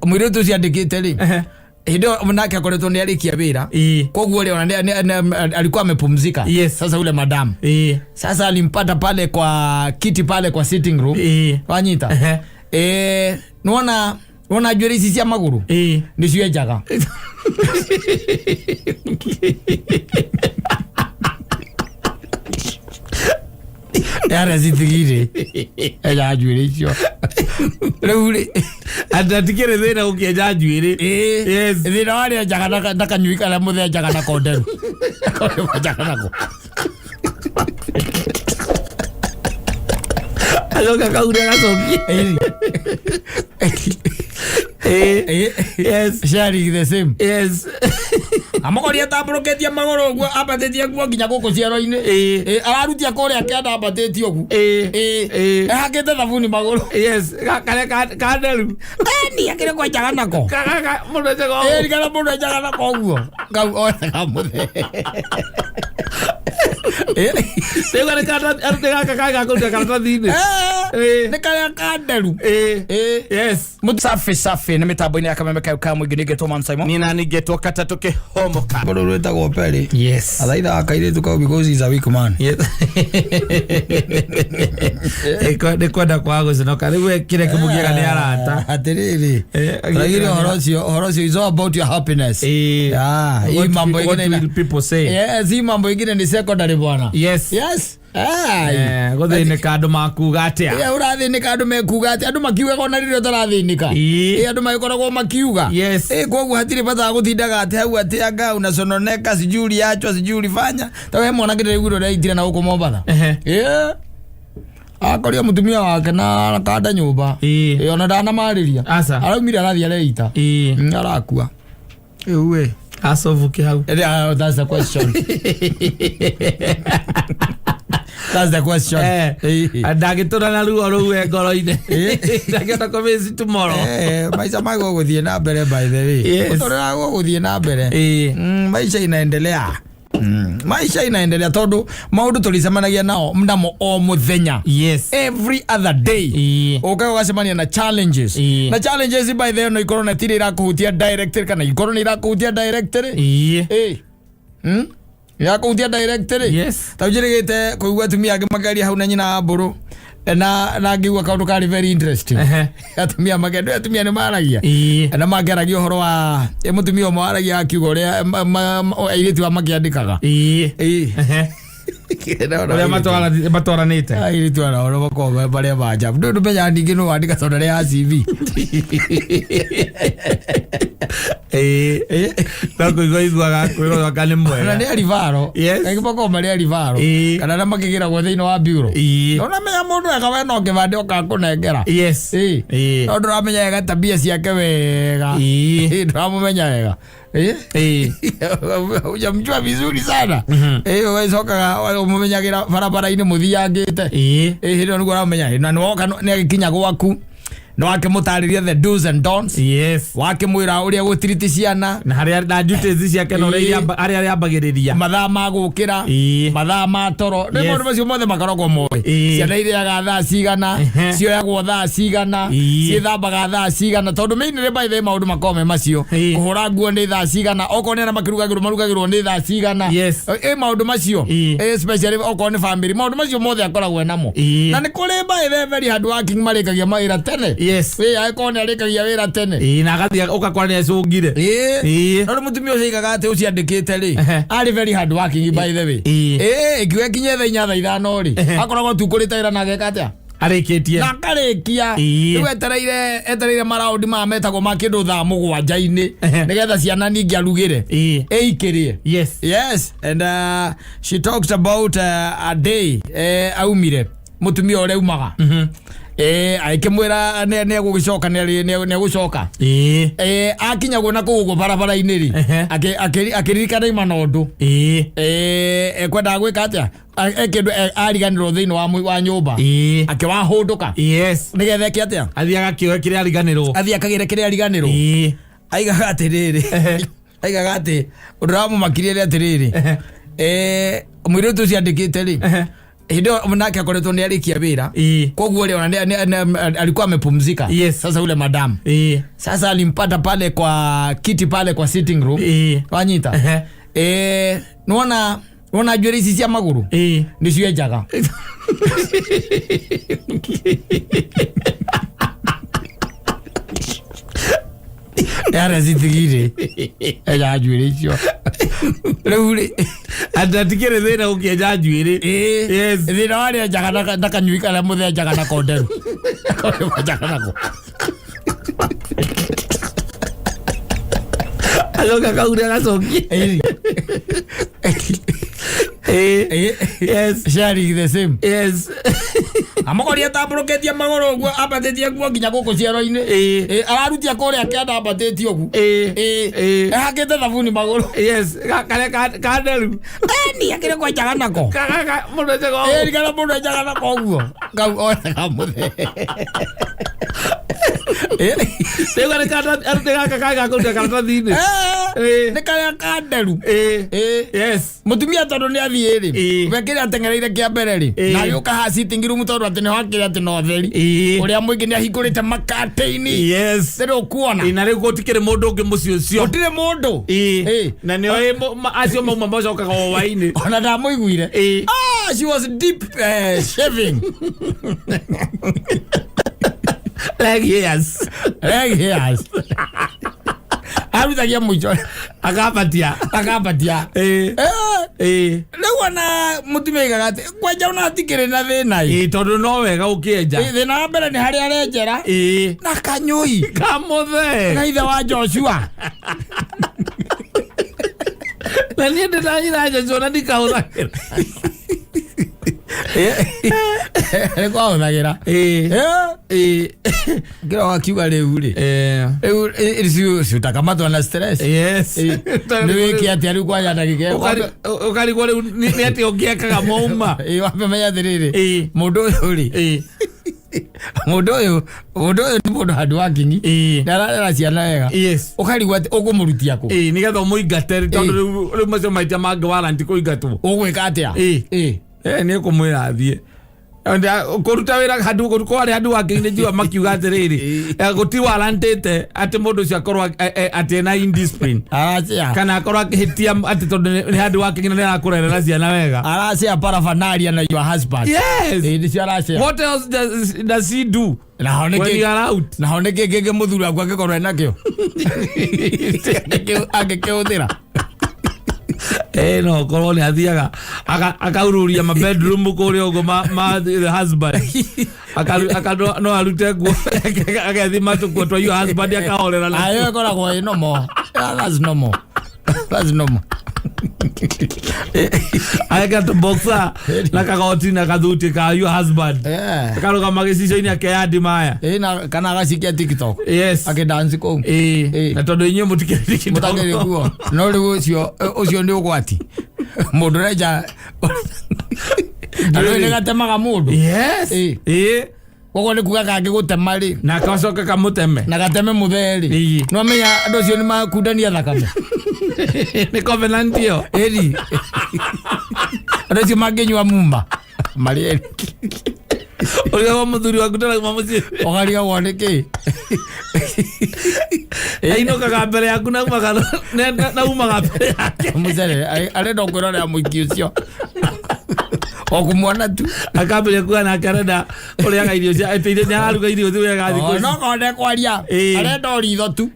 Mũirĩtu ũcio andĩkĩte rĩ, hĩndĩ ĩyo nake akoretwo nĩ arĩkia wĩra. Koguo rĩ, ona alikuwa amepumzika. Sasa ule madam, sasa alimpata pale kwa kiti pale kwa sitting room. Wanyita? Ehe. Nĩwona nĩwona njuĩrĩ ici cia magũrũ nĩcio enjaga. Yara citigire enjaga njuĩrĩ icio rĩu rĩ. Atĩ atikĩrĩ thĩna gũkĩenja njuĩrĩ. Thĩna warĩ enjaga na kanyui karĩa mũthenjaga nako nderu. Nako enjaga nako. Acoka kaure agacokia. Sharing the same. Amokoria tambũrũkĩtie magũrũ ũguo, ambatĩtie nguo nginya gũkũ ciero-inĩ. Ararutia kũrĩa kĩanda ambatĩtie ũguo. Ehakĩte thabuni magũrũ. Yes, karĩa kanderu. Ni akĩrĩ kwenjaga nako. Mũndũ enjaga ũũ. Kana mũndũ enjaga nako ũguo kau othe kamũthe. Rĩu nĩ gaka kaga kũruta karatathi-inĩ. Nĩ karĩa kanderu. Safi safi, nĩ mĩtambo-inĩ ya Kameme kayo ka mũingĩ, nĩngetwo Man Simon. Niĩ nani ngetwo katatũ kĩhomoka. Mũndũ wĩtagwo Perry athaithaga kairĩtu kau because he's a weak man. Yes. Nĩ kwenda kwaga gũconoka rĩu we kĩrĩa kĩmũgiaga nĩ arata. Atĩrĩrĩ, lakini ũhoro ũcio is all about your happiness. Yeah, hii mambo What ingine will people say? Yes, hii mambo ingine ni secondary, bwana. Yes. Ai. Gũthĩnĩka andũ makuga atĩa. Ũrathĩnĩka andũ mekuga atĩ andũ makiugaga ona rĩrĩa ũtarathĩnĩka. Andũ magĩkoragwo makiuga. Koguo hatirĩ bata wa gũtindaga atĩ hau atĩ anga unasononeka, sijui uliachwa, sijui ulifanya ta we mwanake ndĩraiguire ũrĩa aitire na gũkũ Mombatha. Akoria mũtumia wake na kanda nyũmba. Ona ndanamarĩria. Aca. Araumire arathiĩ areita. Arakua rĩu ĩ. Acobuke hau. That's the question. That's the question. Ndangĩtũra na ruo rũu e ngoro-inĩ, ndangĩhota kũmiss tomorrow. Maica magwo gũthiĩ na mbere, by the way. Mũtũrĩre wagwo gũthiĩ na mbere. Maisha inaendelea. Maisha inaendelea tondũ maũndũ tũrĩcemanagia nao namo o mũthenya. Every other day. Ũkaga ũgacemania na challenges. Na challenges, by the way, no ikorwo na tirĩ irakũhutia directly kana ikorwo nĩ irakũhutia directly. Irakũhutia directly. Ta njĩrĩgĩte kũigua atumia angĩ makĩaria hau na nyina wa mbũrũ na ngĩigua kaũndũ karĩ very interesting. Atumia makĩenda, atumia nĩ maragia. Na makĩaragia ũhoro wa mũtumia ũmwe waragia akiuga ũrĩa airĩtu a makĩandĩkaga. Ũrĩa matwaranĩte. Airĩtu ara ũrĩa makoragwo me marĩa ma njabu ndũ ndũmenyaga ningĩ nũ wandĩka tondũ arĩa ya CV. No kũigua iguaga kwĩrwo anga nĩ Ona mwega. nĩ aribaro. Kaingĩ makoragwo marĩ aribaro. Kana arĩa makĩgĩragwo thĩinĩ wa bureau. Ũramenya mũndũ wega we no kĩbandĩ ũkakũnengera. No ndũramenya wega tabia ciake wega. Ndũramũmenya wega. Hujamjua vizuri sana. Ũgĩcokaga ũmũmenyagĩra barabara-inĩ mũthiangĩte. Hĩndĩ ĩyo nĩguo ũramenya na nĩwoka nĩ agĩkinya gwaku nĩ wakĩmũtarĩria the do's and don'ts. Wakĩmwĩra ũrĩa gũtiriti ciana. Na harĩa na duties ciake na ũrĩa harĩa arĩambagĩrĩria. Mathaa ma gũkĩra, mathaa ma toro nĩ maũndũ macio mothe makoragwo moĩ. Ciana irĩaga thaa cigana, cioyagwo thaa cigana, ciĩthambaga thaa cigana, tondũ mainly, by the way, maũndũ makoragwo me macio. Kũhũra nguo nĩ thaa cigana, okorwo nĩ arĩa makĩrugagĩrwo marugagĩrwo nĩ thaa cigana. Maũndũ macio. Especially okorwo nĩ family, maũndũ macio mothe akoragwo namo. Na nĩ kũrĩ, by the way, very hard working marĩkagia mawĩra tene. Angĩkorwo nĩ arĩkagia wĩra tene. Na agathiĩ ũgakora nĩ acũngire. No rĩ, mũtumia ũcio aigaga atĩ ũcio andĩkĩte rĩ, arĩ very hard working, by the way. Ĩkiuga kinye thaa 4, thaa 5 rĩ, akoragwo tu kũrĩta wĩra na ageka atĩa? Arĩkĩtie. Na akarĩkia. Rĩu etereire maraundi maya metagwo ma kĩndũ thaa 7-inĩ nĩgetha ciana ningĩ arugĩre, ĩikĩrie. Yes, and she talks about a day aumire mũtumia ũrĩa umaga agĩkĩmwĩra nĩ egũgĩcoka, nĩ egũcoka. Akinyagwo na kũu ũguo barabara-inĩ rĩ, akĩririkana ima na ũndũ ekwendaga gwĩka atĩa. Kĩndũ ariganĩrwo thĩinĩ wa nyũmba, akĩwahũndũka nĩgetha eke atĩa? Athiĩ agakĩoe kĩrĩa ariganĩrwo. Athiĩ akagĩre kĩrĩa ariganĩrwo. Aigaga atĩrĩrĩ, aigaga atĩ ũndũ ũramũmakirie nĩ atĩrĩrĩ, mũirĩtu ũcio andĩkĩte rĩ, Hĩndĩ ĩyo nake akoretwo nĩ arĩkia wĩra. Koguo rĩ, ona alikuwa amepumzika. Sasa ule madam, sasa alimpata pale kwa kiti pale kwa sitting room. Wanyita? Ehe. Nĩwona nĩwona njuĩrĩ ici cia magũrũ nĩcio enjaga. Yara citigire enjaga njuĩrĩ icio rĩu rĩ. Atĩ atikĩrĩ thĩna gũkĩenja njuĩrĩ. Yes. Thĩna warĩa enjaga na kanyui karĩa mũthenjaga nako nderu. Enjaga nako. Acoka kaure agacokia. Yes. Sharing the same. Amokoria atambũrũkĩtie magũrũ ũguo, ambatĩtie nguo nginya gũkũ ciero-inĩ. Ararutia kũrĩa kĩanda ambatĩtie ũguo. Ehakĩte thabuni magũrũ. Yes. Karĩa kanderu. Ni akĩrĩ kwenjaga nako. Mũndũ enjaga ũguo. Nĩgetha mũndũ enjaga nako ũguo kau oyaga mũthee. Rĩu nĩ nĩ gaka kaga kũruta karatathi-inĩ. Nĩ karĩa kanderu. Mũtumia tondũ nĩ athiĩ rĩ, we kĩrĩa ateng'ereire kĩa mbere rĩ, na agĩũka haha sitting room tondũ atĩ nĩho akĩrĩ atĩ no ũtheri ũrĩa mũingĩ, nĩ ahingũrĩte makatĩini. Rĩu ũkuona. Na rĩu gũtikĩrĩ mũndũ ũngĩ mũciĩ ũcio. Gũtirĩ mũndũ. Na nĩo acio mauma macokaga o hwaĩ-inĩ. Ona ndamũiguire. Ah, she was deep shaving. Leg hairs. Leg hairs arutagia mũico. Akambatia. Akambatia. Rĩu ona mũtumia aigaga atĩ kwenja ona hatikĩrĩ na thĩna ĩ. Tondũ no wega ũkĩenja. Thĩna wa mbere nĩ harĩa arenjera na kanyũi kamũthee na ithe wa Joshua. Na niĩ ndĩranyira Joshua na ndikahũthagĩra. Nĩ kwahũthagĩra. Ngĩra wakiuga rĩu rĩ, rĩu ciutakamatwo na stress. Nĩ wĩke atĩa rĩu kwanja ndagĩka ĩyo? Ũkarigwo rĩu nĩ atĩa ũngĩekaga mauma. Wambe menya atĩrĩrĩ, mũndũ ũyũ rĩ, mũndũ ũyũ nĩ mũndũ hard working, nĩ ararera ciana wega. Ũkarigwo atĩ ũkũmũrutia kũ? Nĩgetha ũmũingate tondũ rĩu macio maita mangĩ warranty kũingatwo. Ũgwĩka atĩa? Nĩ kũmwĩra athiĩ kũruta wĩra handũ kwarĩ handũ wakĩ njua makiuga atĩrĩrĩ, gũti warrantĩte atĩ mũndũ ũcio akorwo atĩ ena indiscipline Aracea kana akorwo akĩhĩtia atĩ tondũ nĩ handũ wakĩ nĩ arakũrerera ciana wega. Aracea paraphernalia na your husband. Nĩcio aracea. What else does he do Naho when you are out? Naho nĩ kĩ kĩngĩ mũthuri waku angĩkorwo enakĩo angĩkĩhũthĩra? No korwo nĩ athiaga akaururia ma bedroom kũrĩa ũguo ma the husband. No arute nguo agethima tũkuo twa your husband akahorera na Ayo ĩkoragwo ĩ normal. Yeah, that's normal, that's normal. Agekĩra tũboxer na kagoti na kathuti ka your husband. Akarũgama gĩcicio-inĩ akeyandi maya. Na kana agacikia TikTok. Akĩdansi kũu. Na tondũ inyuĩ mũtikĩrĩ. Mũtakĩrĩ kuo no rĩu ũcio nĩ ũgwati mũndũ ũrenja andũ nĩ gatemaga mũndũ. Koguo nĩ kuga kangĩgũtema rĩ, Na gacoka kamũteme. Na gateme mũthee rĩ, no amenya andũ acio nĩ makundania thakame. Nĩ covenant ĩyo. Ĩni andũ acio mangĩnyua muma marĩ erĩ. Ũrĩa wa mũthuri waku ndarauma mũciĩ. Ũkarigagwo nĩ kĩ. Ainũkaga mbere yaku na umaga mbere yake. Mũcere arenda kwĩrorera mũiki ũcio o kũmuona tu. Akambĩrĩria kuga nake arenda ũrĩaga irio cia atĩ nĩ araruga irio wega thikũ ici. No korwo ndekwaria, arenda o ritho tu.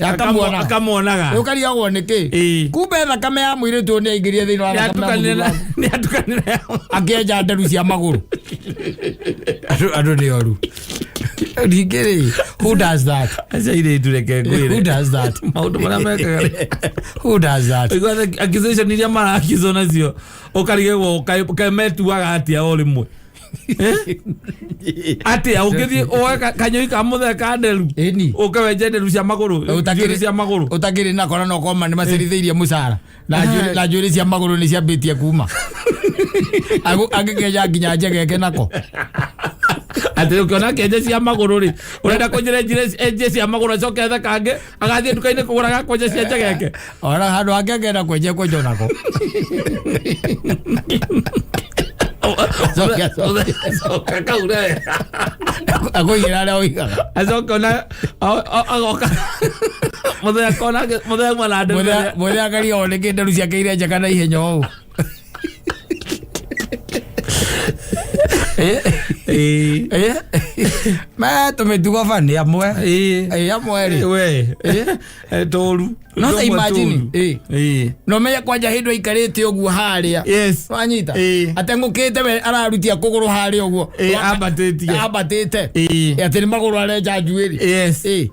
Akamuona. Akamuonaga. Ũkarigagwo nĩ kĩ. Kumbe thakame ya mũirĩtu ũyũ nĩ aingĩria thĩinĩ wa thakame ya mũthuri waku. Nĩ atukanire. Akĩenja nderu cia magũrũ. Andũ nĩ oru ningĩ rĩ, who does that? Acio airĩtu reke Who ngwĩre does that? Maũndũ marĩa mekaga rĩ. Who does that? Ũiguaga accusation iria marakizwo nacio ũkarigagwo kaĩ metuaga atĩa o rĩmwe. Atĩa ũngĩthiĩ woe kanyũi ka mũthee ka nderu ũke wenje nderu cia magũrũ, njuĩrĩ cia magũrũ. Ũtakĩrĩ nakora no koma nĩ macerithĩirie mũcara na njuĩrĩ cia magũrũ nĩ ciambĩtie kuma. Angĩkenja nginya njegeke nako. Atĩ ũkĩona kĩenje cia magũrũ rĩ, ũrenda kũnjĩra enje cia magũrũ acoke ethe kangĩ agathiĩ nduka-inĩ kũgũra gakwenja cia njegeke? Ona handũ hangĩ angĩenda kwenja kwenja nako. Acoke, acoke. Acoka kaure. Akũigĩra harĩa ũigaga. Acoka ona agoka. Mũthenya kona mũthenya mwana nderu. Mũthenya akarigagwo nĩkĩ nderu ciake irenjeka na ihenya ũũ. Ĩĩ. Me tũmĩtugo bani amwe. Ĩĩ. Ĩ, amwe rĩ. We. Tũru. No ta imagine, ĩ. Ĩĩ. No menye kwanja hĩndĩ aikarĩte ũguo harĩa. Yes. Wanyita? Ĩ. Ateng'ũkĩte we ararutia kũgũrũ harĩa ũguo. Ĩ, ambatĩtie. Ambatĩte. Ĩ. Atĩ nĩ magũrũ arenja njuĩrĩ. Yes. Ĩ.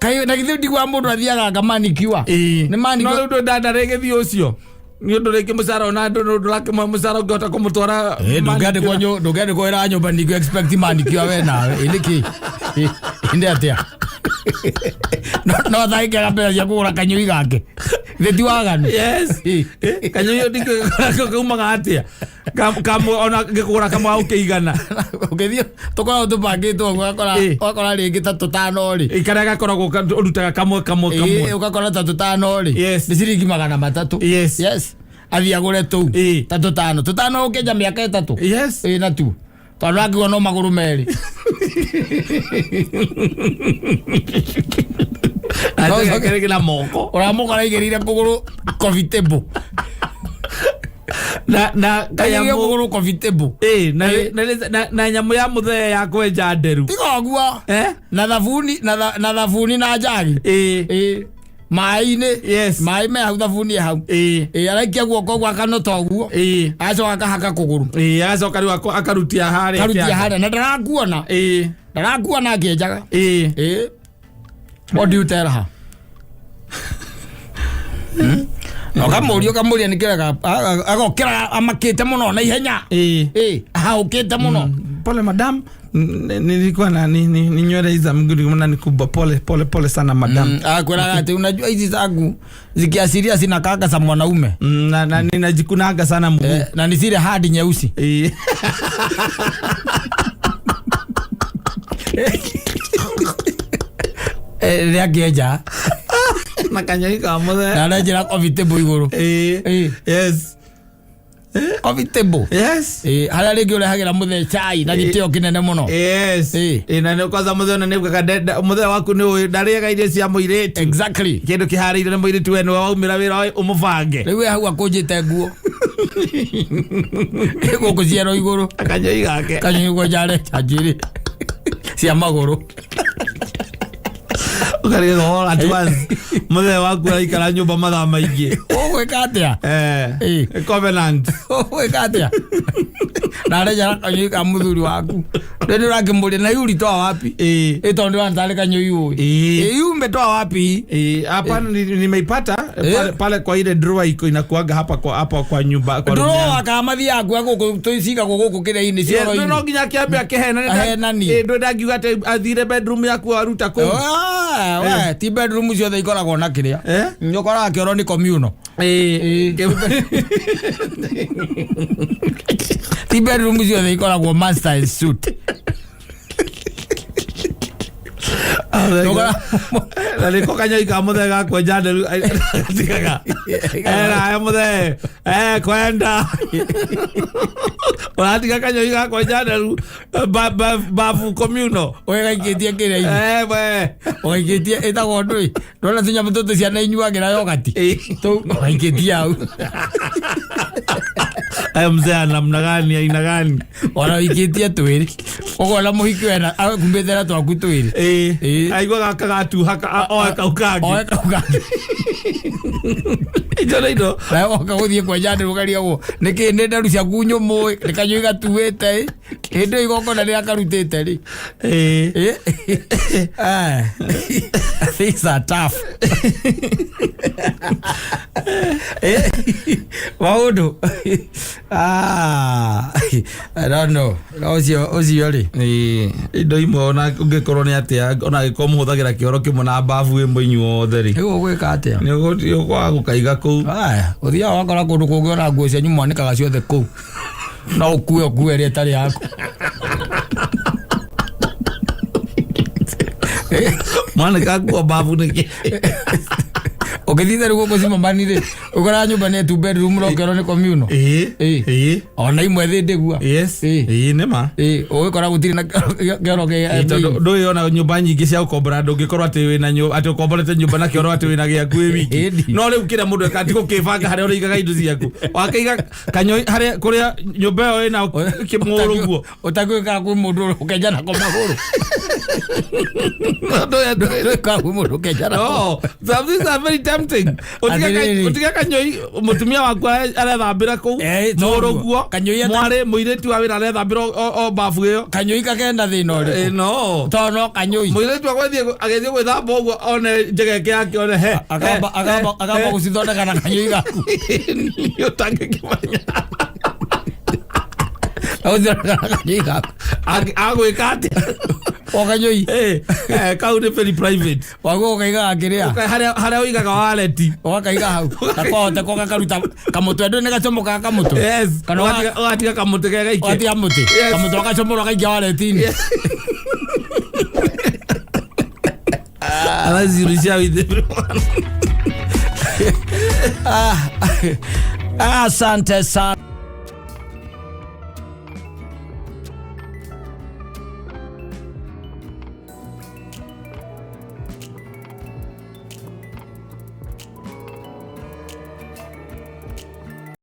Kaĩ na githĩ ndigua mũndũ athiaga ngamanikiwa. Ĩĩ. Nĩ manicure. No rĩu ndũ ndandarĩgĩthiĩ ũcio. Nĩ ũndũ rĩngĩ mũcara ona ndũ ndũrakĩmwe mũcara ũngĩhota kũmũtwara. Ndũngĩandĩkwo ndũngĩandĩkwo wĩra wa nyũmba ningĩ expect manicure we nawe. Ĩ nĩkĩ? Ĩ nĩ atĩa? No thaa mbeca cia kũgũra kanyũi gake. Githĩ ti waganu? Yes. Ĩ. Kanyũi ndingĩ kaumaga atĩa? Kamwe ona ngĩkũgũra kamwe gagũkĩigana. Ũngĩthiĩ tũkoragwo tũbangĩtwo ũguo ũgakora Ĩ. ũgakora rĩngĩ ta tũtano rĩ. Ĩ, karĩa gakoragwo ũrutaga kamwe kamwe Ĩ, kamwe. ũgakora ta tũtano rĩ. Yes. Nĩ ciringi 300. Yes. Yes. Athiĩ agũre tũu. Ĩ. Ta tũtano. Tũtano ũkĩenja mĩaka 3. Yes. Ĩ na tu. Tondũ angĩgwo no magũrũ merĩ. Atige na moko. Ũramũkora aigĩrĩire kũgũrũ coffee table. Na Aigĩrĩire kanyamũ. kũgũrũ coffee table. Ĩ, na nyamũ ya mũthee ya kwenja nderu. Tiga ũguo. Eh? Na thabuni na thabuni na njagi. Ĩ. Ĩ. Maĩ-inĩ. Yes. Maĩ me hau thabuni ĩ hau. Ĩ. Ĩ araikia guoko ũguo akanota ũguo. Ĩ. Agacoka akahaka kũgũrũ. Ĩ, agacoka rĩu akarutia harĩa. Karutia harĩa na ndarakuona. Ĩ. Ndarakuona akĩenjaga. Ĩ. Ĩ. What do you tell her? Na ũkamũria ũkamũria nĩkĩrega agokĩra amakĩte mũno na ihenya. Ĩ. Ĩ, ahũkĩte mũno. Pole madam, nilikuwa na ni nywele hizi za mguu nimeona ni kubwa. Pole pole pole sana madam. Akwĩraga atĩ unajua hizi zangu zikiashiria zinakaga za mwanaume. Na ninajikunaga sana mguu. Na ni zile hadi nyeusi. Ĩ. Rĩrĩa akĩenja. Na kanyoi ka mũthee. Na arenjera coffee table igũrũ. Ĩ. Ĩ. Yes. Coffee table. Yes. Ĩ, harĩa rĩngĩ ũrehagĩra mũthee chai na gĩtĩo kĩnene mũno. Yes. Ĩ. Ĩ, na nĩ kwanza mũthee ona nĩ mũthee waku nĩ ũĩ ndarĩaga irio cia mũirĩtu. Exactly. Kĩndũ kĩharĩirio nĩ mũirĩtu we nĩwe waumĩra wĩra ũmũbange. Rĩu we hau akũnjĩte nguo. Gũkũ ciero igũrũ. Kanyoi gake. Kanyoi kwenja arenja njuĩrĩ cia magũrũ. Ũkarigwo all at once. Mũthee waku araikara nyũmba mathaa maingĩ. Ũgwĩka atĩa? Eh. Covenant. Ũgwĩka atĩa? Na arenja kanyoi ka mũthuri waku. Rĩu nĩ ũrakĩmũria na yuri toa wapi? Ĩ. Ĩ tondũ ndĩrona tarĩ kanyoi ũĩ. Ĩ. Ĩ yu umetoa wapi? Ĩ, hapa nimeipata pale kwa ile drawer iko inakuaga hapa kwa hapa kwa nyumba kwa room yangu. Drawer kana mathiaga kuoya gũkũ tũcigagwo gũkũ kĩrĩa-inĩ Yes, cioro-inĩ. no nginya akĩambe akĩhenanie. Ahenanie. Ĩ, ndũ ndangiuga atĩ athire bedroom yaku aruta kũu. Ah, we, ti bedroom ciothe ikoragwo na kĩrĩa. Eh? Nĩ ũkoraga kĩoro nĩ communal. Ĩ. Ti bedroom ciothe ikoragwo master and suite. Na nĩko kanyoi ka mũthee gakwenja nderu tigaga. Era mũthee kwenda. Ũratiga kanyoi gakwenja nderu bafu communal. Ũgagaikĩtie kĩrĩa-inĩ. We. Ũgaikĩtie ĩtagwo ndũĩ. Ndona tũnyamũ tũtũ ciana inyuagĩra yogati. Tũu ũgaikĩtie hau. Aya mzee ana namna gani aina gani? Ona ũikĩtie twĩrĩ. Ũkona mũhiki wena akumbĩte na twaku twĩrĩ. Ĩ. Aigua gaka gatuha oe kau kangĩ. Oe kau kangĩ. Icio nĩ indo. Nawe woka gũthiĩ kwenja nderu ũkarigagwo nĩkĩ nĩ nderu ciaku nyũmũ ĩ, nĩ kanyũi gatuĩte ĩ. Hĩndĩ ĩyo igongona rĩrĩa karutĩte rĩ. Ĩ. Things are tough. Maũndũ. I don't know. Ũcio ũcio rĩ. Ĩ, indo imwe ona ũngĩkorwo nĩ atĩa ona angĩkorwo mũhũthagĩra kĩoro kĩmwe na bafu ĩmwe inyuothe rĩ. Rĩu ũgwĩka atĩa? Nĩ ũkwaga gũkaiga kũu. Aya, ũthiaga wakora kũndũ kũngĩ ona nguo cianyu mwanĩkaga ciothe kũu. No ũkue ũkue ĩrĩa ĩtarĩ yaku. Mwanĩka nguo bafu nĩkĩ? Ũngĩthiĩ rĩu gũkũ Zimmerman rĩ, ũkoraga nyũmba nĩ two bedroom rokerwo nĩ communal. Ĩĩ. Ĩĩ. Ĩĩ. Ona imwe thĩ ndĩgua. Yes. Ĩĩ. Ĩĩ nĩ ma. Ĩĩ, ũgĩkora gũtirĩ na kĩoro Ĩĩ, kĩ tondũ ndũĩ ona nyũmba nyingĩ cia gũkombora ndũngĩkorwo atĩ wĩna atĩ ũkomborete nyũmba na kĩoro atĩ wĩna gĩaku wĩ wiki. Ĩni. No rĩu kĩrĩa mũndũ ekaga ti gũkĩbanga harĩa ũrĩigaga indo ciaku, wakĩiga kanyoi harĩa kũrĩa nyũmba ĩyo ĩna kĩmũrũ guo. Ũtagwĩkaga kwĩ mũndũ ũkenja nako magũrũ. Ndũĩ atĩrĩrĩ. Ndwĩkaga kwĩ mũndũ ũkenja nako. No, some things are very tempting. Atĩrĩrĩ. Ũtige kanyoi mũtumia waku arethambĩra kũu Eh, tondũ, mũrũ guo kanyoi mwarĩ mũirĩtu wa wĩra arethambĩra o babu ĩyo. Kanyoi kakenda thĩna Eh, ũrĩkũ? no. Tondũ no kanyoi. Mũirĩtu agwethiĩ agĩthiĩ gwĩthamba ũguo one njegeke yake one he Akamba akamba akamba gũcithondeka na kanyoi gaku. Nĩ ũtangĩkĩmenya. Agũcithondeka na kanyoi gaku. Agwĩka atĩa? O kanyoi. Eh, eh, kau nĩ very private. Waguo ũkaigaga kĩrĩa? Harĩa harĩa ũigaga wallet. Ũgakaiga hau. Na kwahota ko gakaruta kamũtwe ndũĩ nĩ gacomokaga kamũtwe. Yes. Kana Ũgatiga kamũtĩ ke gaike. ũgatiga mũtĩ. Yes. Kamũtĩ ũgacomora ũgaikia wallet-inĩ. Otherwise you will share with everyone. Ah, asante sana.